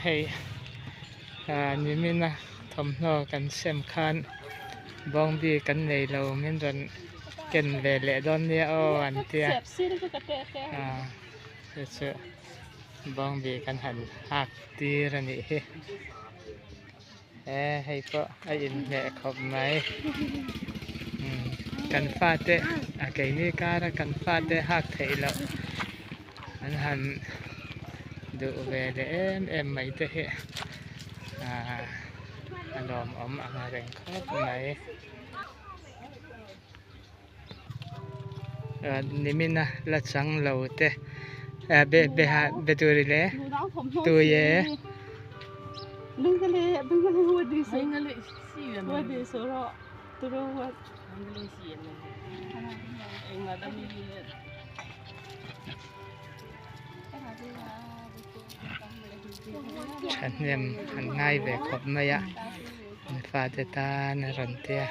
hei ah nimina thawmhnaw kan sem khan bawngbi kan nei lo min rawn ken ve leh dawn nia aw an tia ah chu chu bawngbi kan han hak tir a nih hi he hei pawh a inhmeh khawp mai umm kan fate a keini kara kan fate hak theih loh an han duh ve leh em em mai te hi ahh a lawmawm ang reng khawp mai ah nimina la chang lo te ah be be ha be tur i le tui e. Thahnem an ngai ve khawp mai a an fate tan a rawn tia.